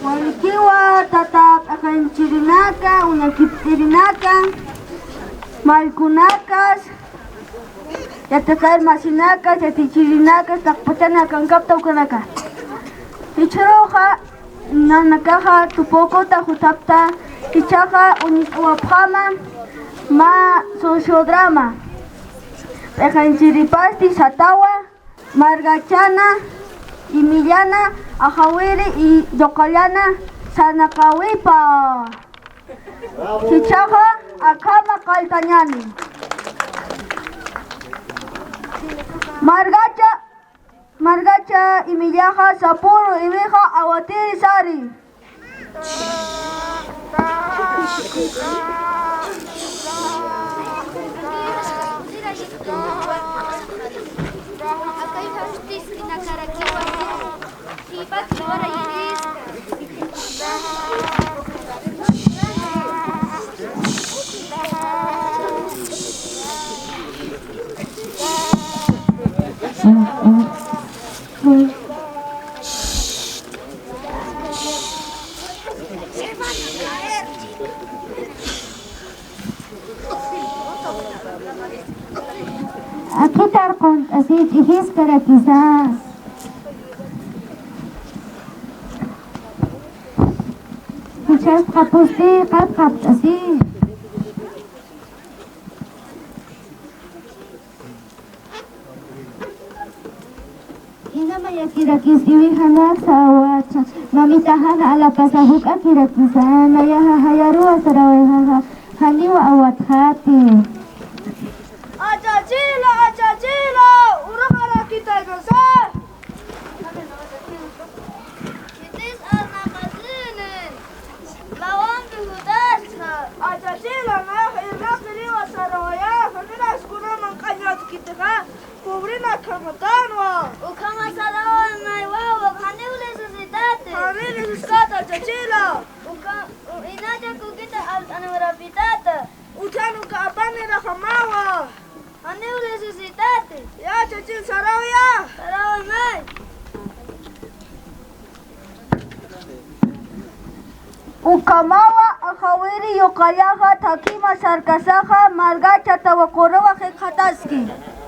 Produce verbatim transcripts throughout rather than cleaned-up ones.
Walikiwa, tata p'iqinchirinaka, uñakipt'irinaka, mallkunakas, yatiqir masinakas, yatichirinaka, taqpachani akankapta ukanaka. Jichhüruxa, nanakaxa tupukuta jutapxta, jichhaxa uñist'awapxama mä sociodrama. P'iqinchiripasti satawa, margachana, imillana, ajawiri y yuqallana sarnaqawipa. Jichhaxa akhama qalltañani. Margacha, margacha imillaxa sapüru iwixa awatiri sari. Akhitar qunt'asï ch'ijiskarakisa. Jichhastxa pusti qat qapt'asï. Ina mayakirakis iwijanaksa awatxa, mamitaxana alapasa juk'akirakisa, nayaxa jayaruwa sarawayxaxa, janiwa awatxati. Achachila, achachila, uruxarakitaykansa. Khitis arnaqasini, mä wampi jut'asxa. Achachila, nayax irnaqiriwa sarawaya, janiraksa kunaman q'añatkitixa, pobrena akhamatänwa. Ukhama saraway, mä wawa, janiw necesitati. Janiw necesitati, achachila. Uka, u, inacha kukita alt'aniwarapitata. Utjan uka apaniraxamawa. Janiw necesitati. Ya, chachil, sarawaya. Saraway, may. Ukhamawa, ajawiri yuqallaxa thakhi mä sarkasaxa margacha tawaquruwa jikxataski.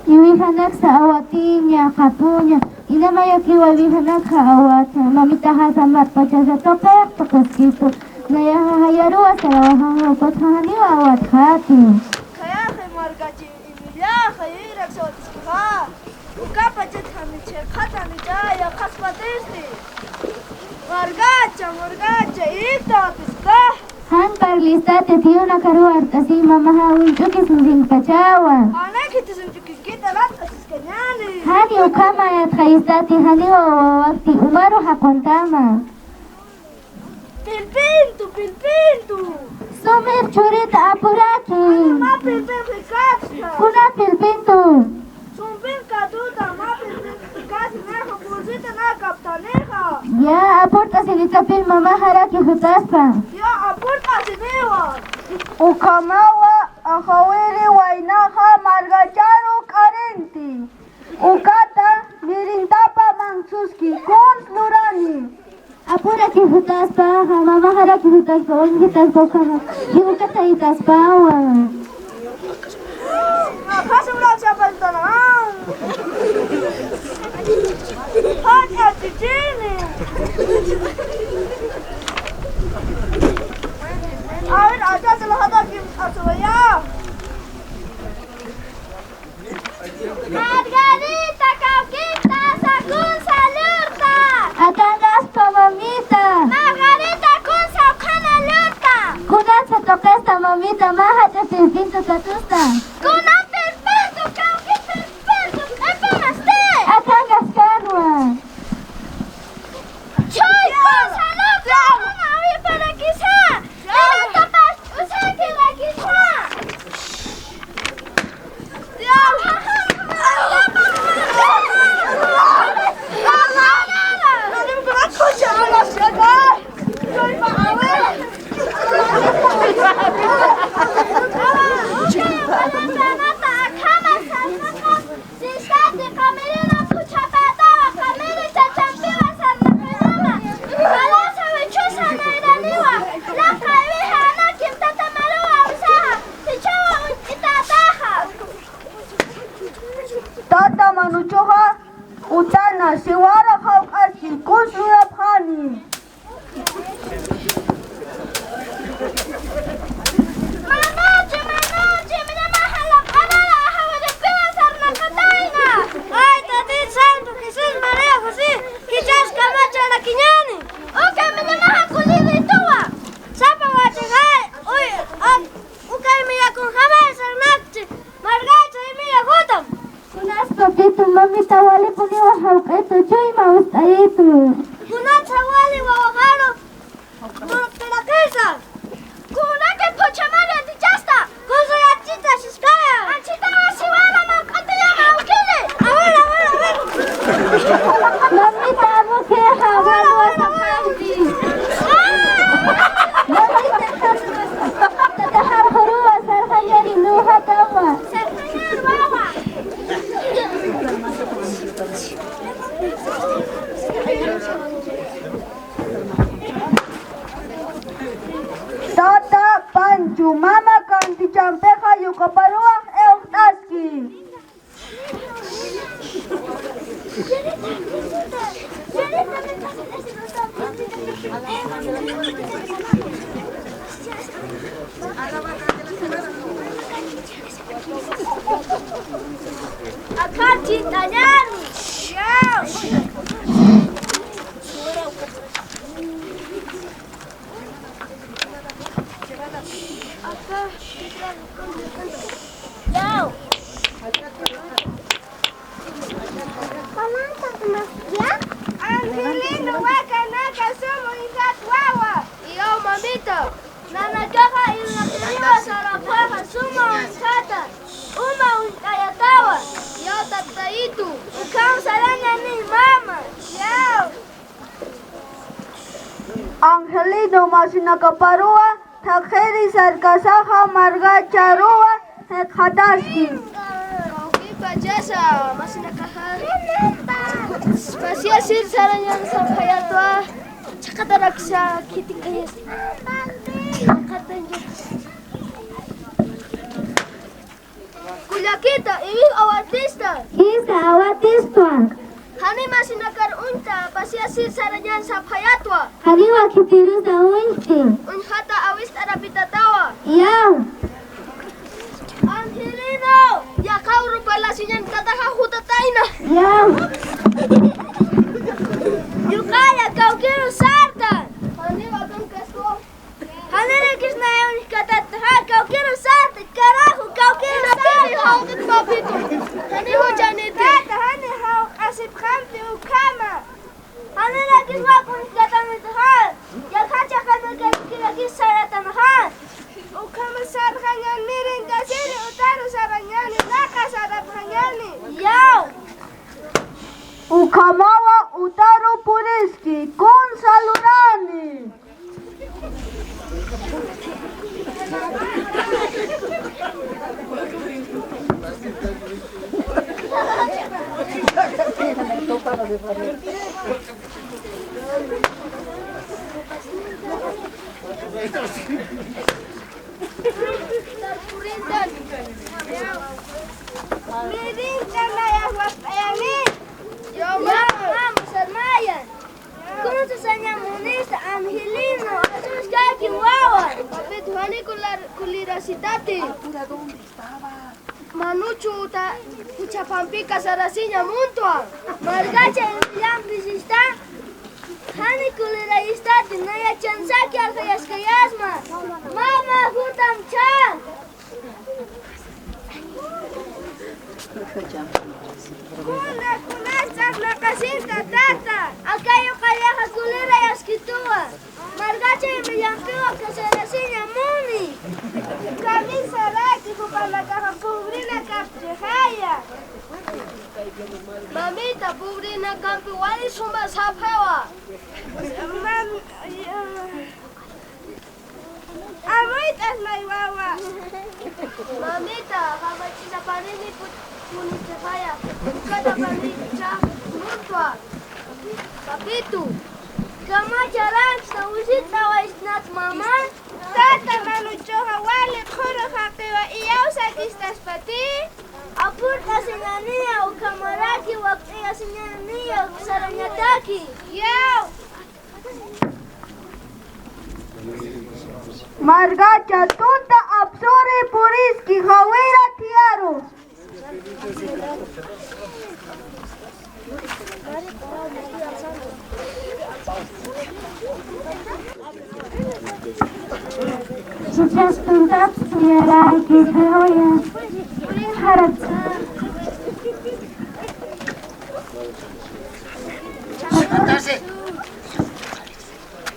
Iwijanaksa awatiña, qhapuña, ina mayakiwa iwijanakxa awatxa, mamitaxasa marpachasa tuqiq tuqiskitu, nayaxa jayaruwa sarawayxaxa, ukatxa janiwa awatxati. Khayaxi margachi imillaxa, yuyraksa awatiskixa. Ukapachat janiw chhikxatanicha, yaqhaspatisti. Margacha, margacha, iwikta awatiskta. Jan parlistati, tiyunakaruw art'asi, mamaxa uñch'ukis uñsinpachawa. Jani khitis uñch'ukiskita, art'asiskañäni. Jani ukhama yatxayistati, janiwa wawakti, umaru jaquntama. Pilpintu, Pilpintu. Sumir churita apuraki. Mä Pilpin jikxatxa. Kuna Pilpintu. Sumpin katuta, mä Pilpin jikxatxa, nayaxa pulsita nä kaptanixa. Ya, apurt'asinitapin mamaxaraki jutaspa. Ya, apurt'asiniwa. Ukhamawa, ajawiri waynaxa margacharu k'arinti. Ukata mirintapa manksuski, kuns lurani. Apuraki jutaspa, mamaxaraki jutaspa, uñjitaspa, ukhama, yukata itaspawa. Ajasi, ulam sapaltana. Jani, achichini. A ver, acá se los ataque a su allá. Margarita, kawkitasa, kunsa lurta. Akanqaspa, mamita. Margarita, kunsa ukhana lurta. Kunatsa tuqista, mamita, mä jach'a Pilpintu katusta. Kuna Pilpintu, kawki Pilpintu, q'ipinasti. Akanqaskarwa. Chuy, kunsa lurta, ukhama awiparakisa. Kunatapas usakirakisa. Sumama kantichampixa yuqaparuwax iwxt'aski. Akachi tañani. Angelino, wakanaka suma uñjat wawa. Iyaw, mamita. Nanakaxa irnaqiriwa sarapxaxa suma uñjata. Uma uñt'ayatawa. Iyaw, tatayitu. Ukham sarañani mama. Iyaw. Angelino masinakaparuwa thaqhiri sarkasaxa markacharuwa jikxataski. Kawkipachasa masinakaxa. Pasiasir sarañan sapxayatwa. Chhaqataraksa khitikayas. Kullakita, iwij awatista. Jisa awatistwa. Jani masinakar uñta, pasiasir sarañan sapxayatwa. Janiwa khitirusa uñjti. Uñjata awist'arapitatawa. Iyaw. Angelino, yaqha urupalasiñan kataxa jutatayna. Iyaw. Yuqalla, kawkiru sarta. Janiwa kankaswa. Janirakis naya uñjkatat, ja, kawkiru sarta, carajo, kawkiru sarta. Jawkit papitu. Jani juchaniti. Tata, jani jawq'asipxampi ukhama. Janirakis wak uñjkatanit, ja. Yaqha chhaqanakarakis saratan, ja. Ukhama sarxañan mirintasiri, utaru sarañani, naqa sarapxañani. Yaw. Ukhamawa utaru puriski, kun salurani. Mirinta nayax wakt'ayani. Yo, mama, sarmayan. Kunsa saña munista, Angelino, asuskaki wawa. Papito, jani kular-, kulirasitati. Manuchuta, juchapampika sarasiña muntwa. Markacha imillampi sista. Jani kulirayistati, naya chansaki arxayaskayasma. Mama, jutam chha. Kuna, kuna, ch'aqnaqasinta, tata. Akayu qallaxa kulirayaskituwa. Markacha imillampiwa kasarasiña muni. Kamisaraki, jupanakaxa pobrena kapchixaya. Mamita, pobrena kampi wali suma sapxiwa. Mam-, ay, ah. Amuyt'as, may wawa. Mamita, jamachisapanini pu-, punitixaya. Ukatapanini chha muntwa. Papitu, kamacharaksa, usit'awaysnat mama. Tata Manuchuxa wali qhuru jaqiwa, iyawsakistaspati. Apurt'asiñaniya, ukhamaraki wakt'ayasiñaniya, sarañataki. Yaw. Markacha tunta apsuri puriski, jawira thiyaru. Chachas tuntaps thiyaraki, jawira. Jaratsa.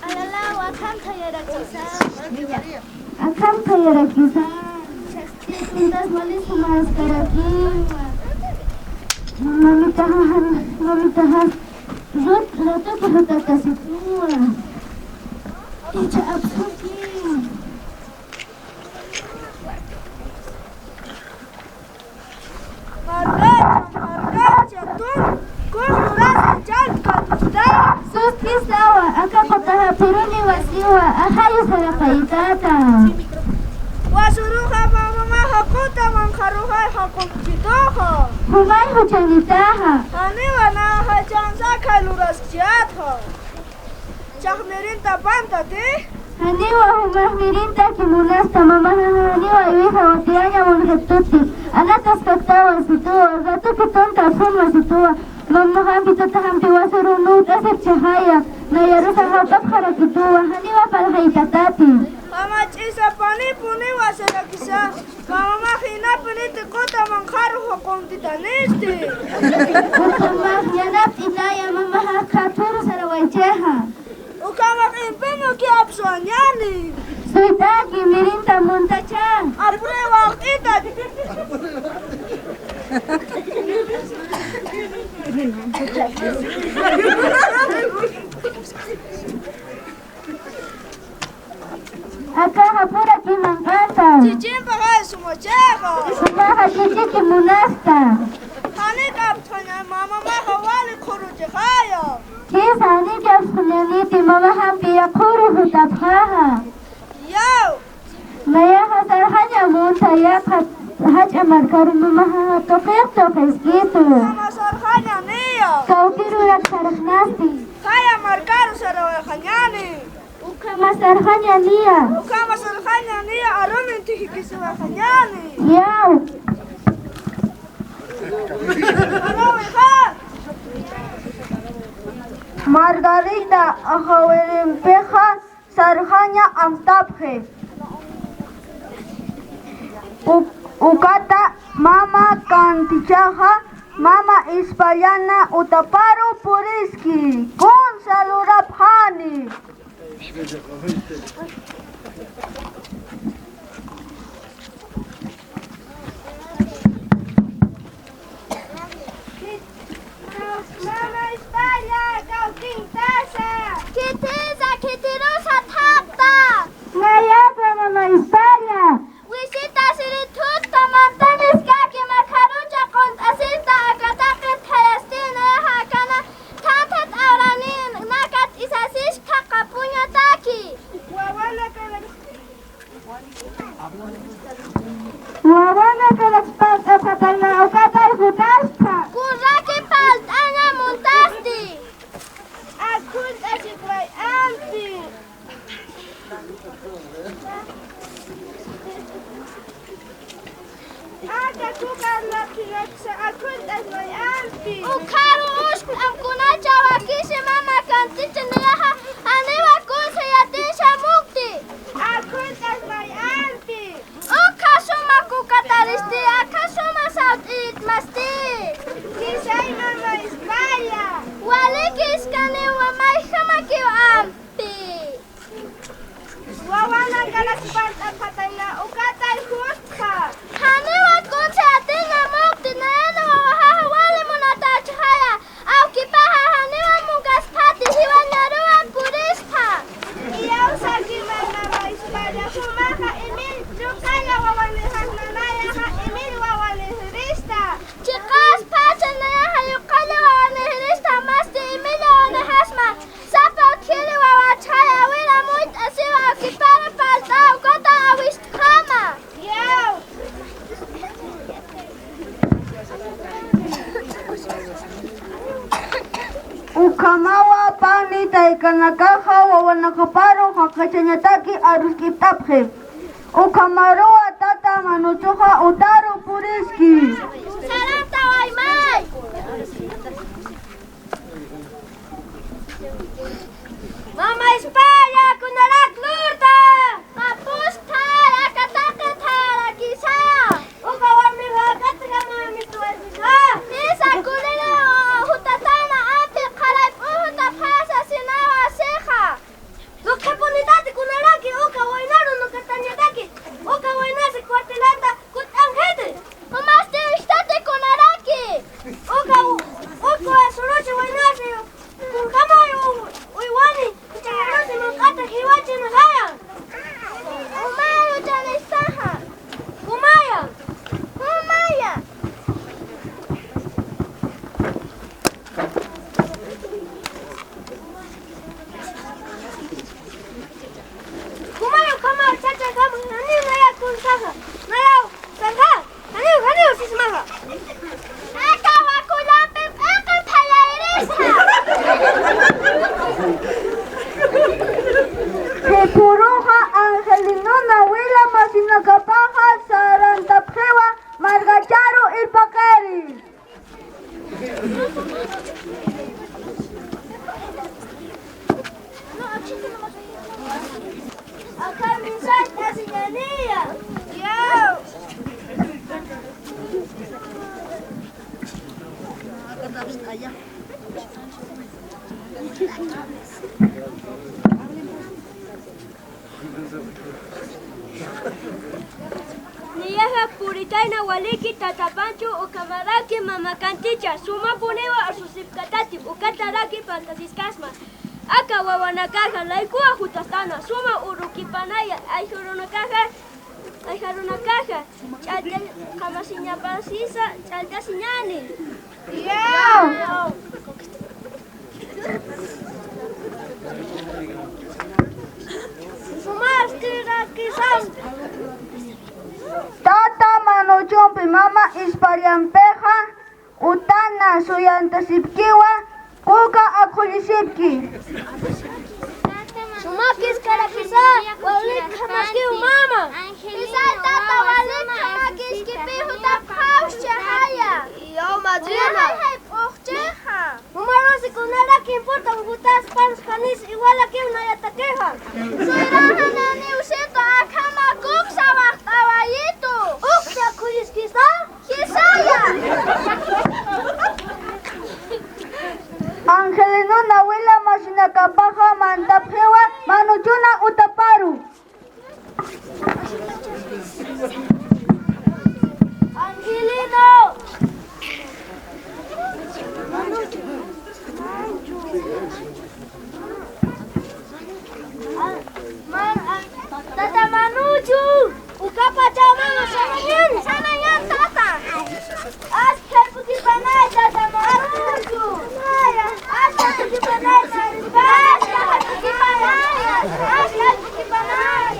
Alalaw, akham thayarakisa. Akham thayarakisa. Tuntas wali sumaskarakiwa. Mamitaxa, mamitaxa, rut, ratuta rutatasituwa. Icha apsuki. Markacha, markacha, tun, kun lurasa challka tusta. Suskistawa, aka qutaxa piruni wasiwa, ajayu sarapaytata. Wasuruxa mamamaxa quta manqharuxay jaqumchituxa. Jumay juchanitaxa. Janiwa naxa chansa khay luraskchiyatxa. Chax mirinta pantati. Janiwa jumax mirintaki munasta mamaxa, janiwa iwixa watiyaña munxituti. Anatas kaktawan situwa, ratuki tunta asunwa situwa. Mammaxampi tataxampi wasuru nuwt'asipchixaya, nayarusa jawt'apxarakituwa, janiwa parlxaytatati. Jama ch'isa panipuniwa sarakisa, mamamax inapiniti quta manqharu jaqumtitanisti. Ukhamax yanapt'itaya mamaxa qhathuru sarawaychixa. Ukhamax impiñuki apsuwañani. Suyt'aki mirinta muntacha. Aprueba waqt'ita. Akaxa puraki manq'anta. Chichimpa jay sumachixa. Sumaxa chichiki munasta. Janik'aptxaña mamamaxa wali qhuruchixaya. Jisa, janik'aptxañaniti mamaxampi yaqhuru jutapxaxa. Yaw. Nayaxa sarxaña munta yaqha jach'a markaru mamaxa tuqiq tuqiskitu. Ukhama sarxaña niya. Kawkirurak sarxnasti. Jaya markaru sarawayxañani. Ukhama sarxaña niya. Ukhama sarxaña niya, arumin thijikisiwayxañani. Yaw. Margarita jawirimpixa sarxaña amtapxi. U-, ukata mama kantichaxa, mama Ispallana utaparu puriski, kunsa lurapxani. Mama Ispalla, kawkintasa. Khitisa, khitirusa thaqta. Nayata, mama Ispalla. Wisita siri thutta mantaniskaki makharucha qunt'asita akataqit khayastina yaxa akana thanthat awrani nakat isasiskha qapuñataki. Wawana kana Wawana kanakspansa Satana ukatay jutasta. Kurraki palt'aña muntasti. Akhunt'asik may ampi. Aka kukarnapinaksa akhunt'as may ampi. Ukharu usk'amkunacha wakisi mama kantichi niyaxa, janiwa kunsa yatinsa mukti. Akhunt'as may ampi. Ukha suma kukataristi, akha suma sawt'it masti. Kisay mama Ispalla. Walikiskaniwa mayjamakiw ampi. Wawana kanakspansa Satana ukatay jutxa. Janiwa kunsa yatiña mukti, nayana wawaxaxa wali munatachixaya. Awkipaxa janiwa munkasphati, jiwañaruwa purispa. Iyawsaki mama Ispalla, jumaxa Emil yuqalla wawanixasma, nayaxa Emil wawanixirista. Chiqaspacha nayaxa yuqalla wawanixirista, masti Emil wawanixasma. Sapa utjiri wawachaya, wira muyt'asiwa, awkipara palt'a, ukata awist'xama. Ukhamawa pani taykanakaxa wawanakaparu jaqachañataki aruskipt'apxi. Ukhamaruwa tata Manuchuxa utaru puriski. Sarata waymay. Mama Ispalla, kunarak lurta. Mapustha, aka taqi tharakisa. Uka warmixa katjama mituwasisa. Misa kulina jutatana ampi qharay p'uxta phasa sinawa sixa. Lukhipunitati kunaraki uka waynaru nukatañataki. Uka waynasi cuartelata kut'anjiti. Jumasti wijtati kunaraki. Uka, uka suruchi waynasi kunjama uywani. Kuchakarasi Purunxa Angelinona wila masinakapaxa sarantapxiwa markacharu irpaqiri. Akham misay t'asiñaniya. Yaw. Niyaxa puritayna waliki tata Pancho ukhamaraki mama Kanticha, sumapuniwa asusipkatati, ukataraki pantasiskasma. Aka wawanakaxa laykuwa jutastana, suma urukipanaya, ayjarunakaxa, ayjarunakaxa ch'allt'ay qamasiñapasisa ch'allt'asiñani. Tata Manuchumpi mama Ispallampixa utana suyantasipkiwa, kuka akhulisipki. Sumakis karakisa, walik jamaskiw mama. Isay tata, walik jamaskiski, pi jutapxawschi jaya. Yaw madrina. Jay, jay, p'uxchixa. Numarusi kunaraki importa jutas pans janis igualakiw nayatakixa. Suyraxa naniw situ akhama kuksa waxt'awayitu. Uksa khulliskisa. Jisaya. Angelinona wila masinakapaxa mantapxiwa Manuchuna utaparu. Angelino. Man, a, tata Manuchu, uka pachaw mama sanañan, sanañan tata. Aski jayp'ukipanay tata Manuchu. Aski jayp'ukipanay, aski jayp'ukipanay, aski jayp'ukipanay.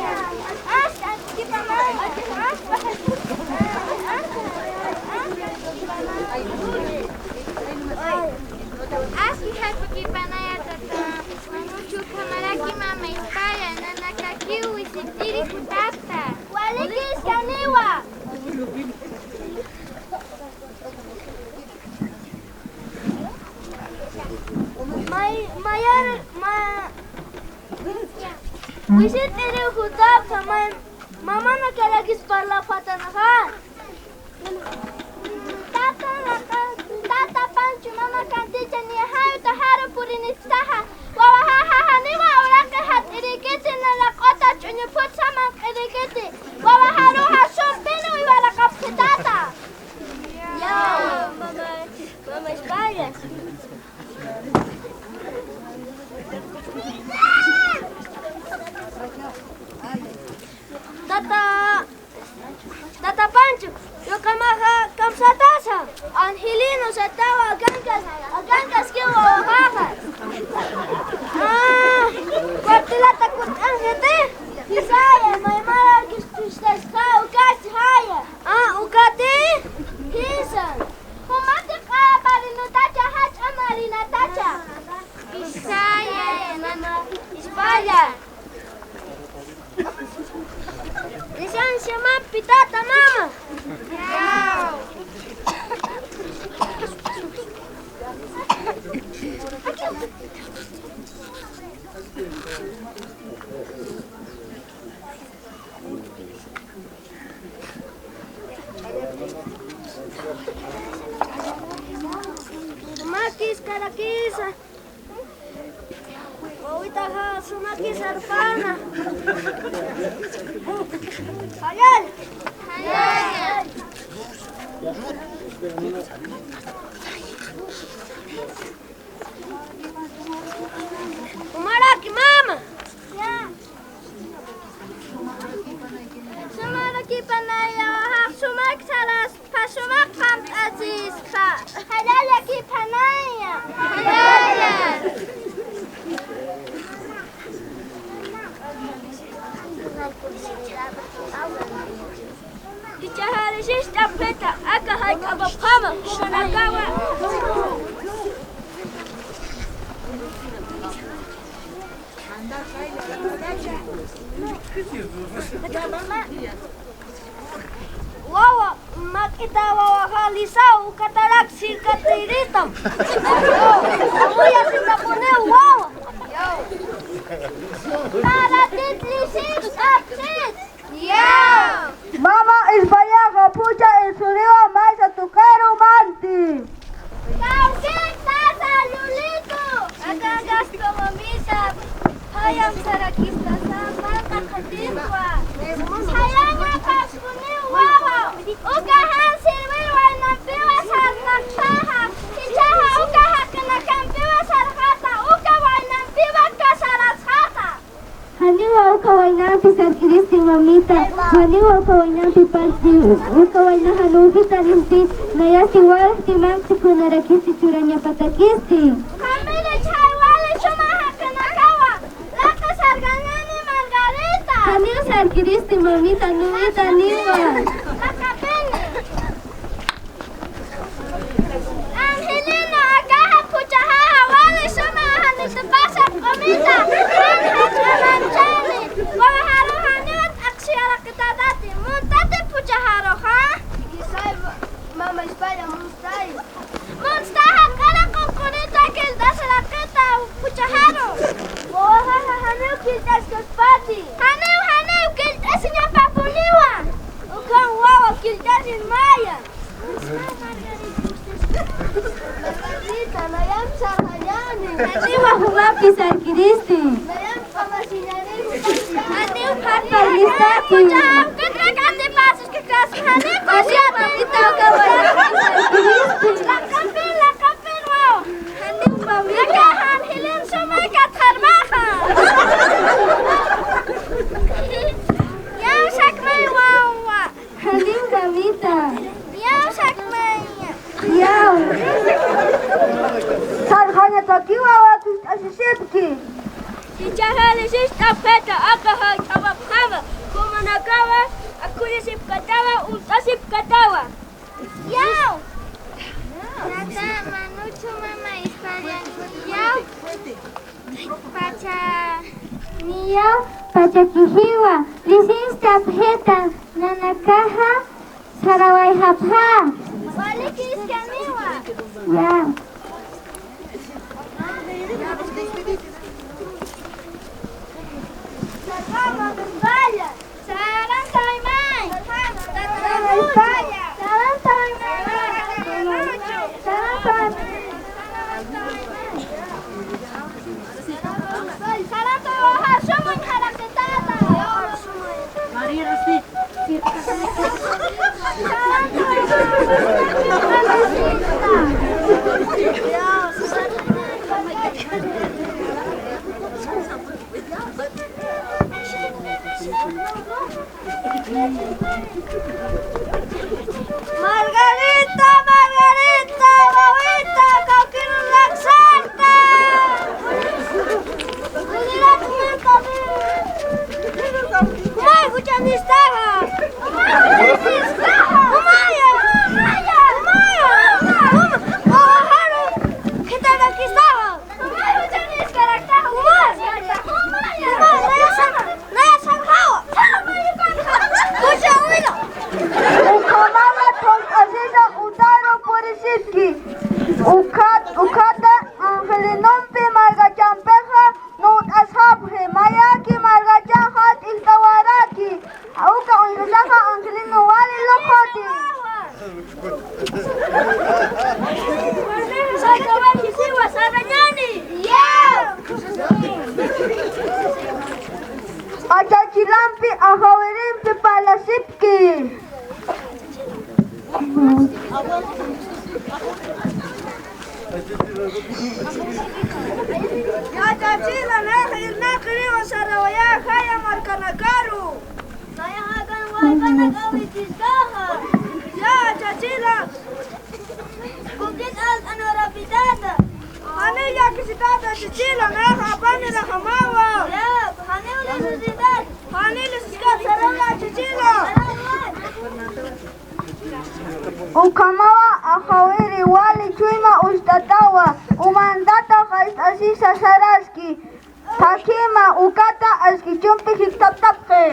Aski jayp'ukipanaya tata Manuchu, ukhamaraki mama Ispalla, nanakakiw wisit'iri jutapxta. Walikiskaniwa. May, mayar, ma, wisit'iri jutapxta, may, mamanakarakis parlapxätanaxa. Tata, tata Pancho, mama Kanticha, niya jay utajaru purinipxtaxa, wawaxaxa janiwa uraqi jat'irikiti, nalaq'uta ch'uñu phut samanq'irikiti, wawaxaruxa sumpini uywalaqapxi tata. Ya, mama, mama Ispalla. Tata, tata Pancho, yuqamaxa kamsatasa. Angelino satawa akankas, akankaskiwa wawaxaxa. Ah, cuartelata kut'anxiti. Jisaya, maymarakis tustasqa ukasti jaya. Ah, ukati? Jisa. Jumati q'aparinutacha, jach'a marinatacha. Jisaya, mama Ispalla. Licencia mapi tata mama. Makis karakisa. Wawitaxa sumakis arpana. Jallalla. Jallalla. Jumaraki mama. Ya. Sumaraki panaya, wawax sumak saraspa, sumak pant'asispa. Jallallaki panaya. Jallalla. Ichaxarisist'apxita, aka jayk'apapxama, jumanakawa. Wawa, mak'ita wawaxa lisaw, ukatarak sirkatiritam. Uyasinapuniw wawa. Taratit lisist'apsit. Mama Españaxa phuchha isuriwa maysa tuqiru manti. Kawkit pasa, Lulito. Aka Gasco mamita, payam sarakistasa, manqa qhatinwa. Sayaña paskuniw wawa. Uka jan sirwi waynampiwa sarnaqtaxa. Jichhaxa uka jaqinakampiwa sarxata, uka waynampiwa kasarasxata. Janiwa uka waynampi sarkiristi, mamita, janiwa uka waynampi parti, uka waynaxa nunjita rimpi, nayasti walxti manq'si kunarakisti churañapatakisti. Qamiri chhay wali suma jaqinakawa, laq'i sarkañäni Margarita. Janiw sarkiristi, mamita, nunjita niwa. Laq'apini. Angelino, akaxa phuchhaxaxa wali suma, janitupasa q'umita, jan jach'a manchani, wawaxaru janiw t'aqsiyarakitati, muntati phuchhaxaruxa. Jisay, mama España, munstay. Munstaxa q'ara qunqurita killt'asirakita phuchhaxaru. Wawaxaxa janiw killt'askaspati. Janiw, janiw killt'asiñapapuniwa. Ukan wawa killt'asin maya. Margarita, nayan sarxañäni. Janiwa jumapi sarkiristi. Nayan qamasiñäni jumapi. Janiw phatpar listapi. Janiw phatpar listapi. Janiw mamita, uka wawa sarkiristi. Laq'apin, laq'apin wawa. Janiw mamita. Aka Angelin sumay katxarmaxa. Yaw sakmay wawa. Janiw mamita. Yaw sakmaya. Yaw. Sarxañatakiwa, wakist'asisipki. Jichhaxa lisist'apxita, aka jach'awapxama, jumanakawa akhurisipkatawa, uñt'asipkatawa. Yaw. Tata, manuchu mama España, yaw. Pacha, niyaw, pacha kijiwa, lisist'apxita, nanakaxa sarawayxapxa. Walikiskaniwa. Ya. Sarantawaymay. Sarantawaymay. Sarantawaymay. Sarantawaymay. Margarita, Margarita, wawita, kawkïr laksarta. Umay, juchanistaxa. Umay, juchanistaxa. Umay, umay, umay. Wawaxaru khitanakistaxa. Ukhamawa thuqt'asisa utaru purisipki. Ukhat-, ukhata Angelinumpi markachampixa nuqt'asxapxi, mayaki markachaxa t'iltawaraki. Uka uñjutaxa Angelino wali luqhuti. Achachilampi, ajawirimpi parlasipki. Yachachila, nayax irnaqiriwa sarawayä jaya markanakaru. Nayax akan wallpanak awichiskaxa. Yachachila. Kukit altan urapitata. Janiw llakisitata, yachachila, nayax apaniraxamawa. Ya, janiw lisisitata. Janiw lisisitata, sarawayä, yachachila. Ukhamawa ajawiri wali chuyma uñt'atawa, umantata jallt'asisa saraski. Thakima, ukata askichumpi jikxatapxi.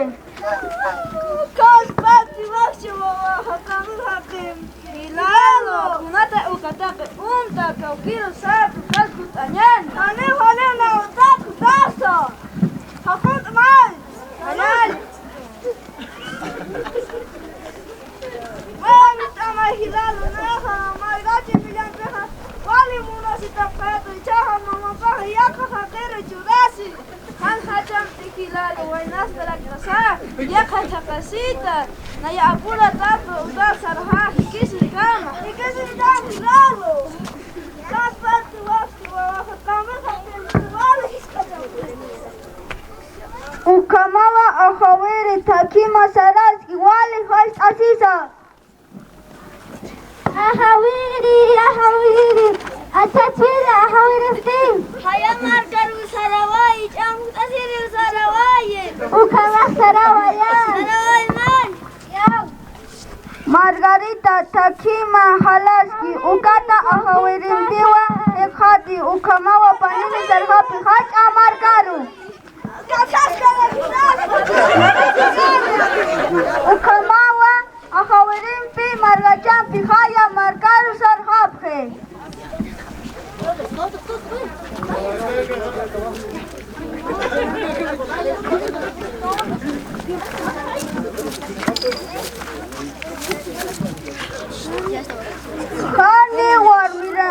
Kaspati wakchi wawaxa, qamir jaqim. Jilalo, kunata ukataqi unta kawkiru sartu kasku t'añan. Jani, jani, na utak dasa. Jaqut may. Jani. Mayamit ama jilalo, naxa, maygachi millampixa, wali munasitapxayatu, ichaxa mamapaxa yaqha jaqiru churasi. Jan jacham jilalo, waynastarakasa, yaqha chhaqasita, naya apura tapa utar sarxa, jikisinkama. Jikisinkama jilalo. Kaspati wakchi wawaxa, qamir jaqim, wali jisk'acham. Ukhamawa ajawiri thakima saraski wali jallt'asisa. Ajawiri, ajawiri, achachiri ajawiripti. Jaya markaru sarawayi, ch'amjt'asiri sarawayi. Ukhamax sarawaya. Saraway may. Margarita, thakima jalaski, ukata ajawirimpiwa jikxati, ukhamawa panini sarxapxi jach'a markaru. Ukhamawa ajawirimpi markachampi jaya markaru sarxapxi. Jani warmira.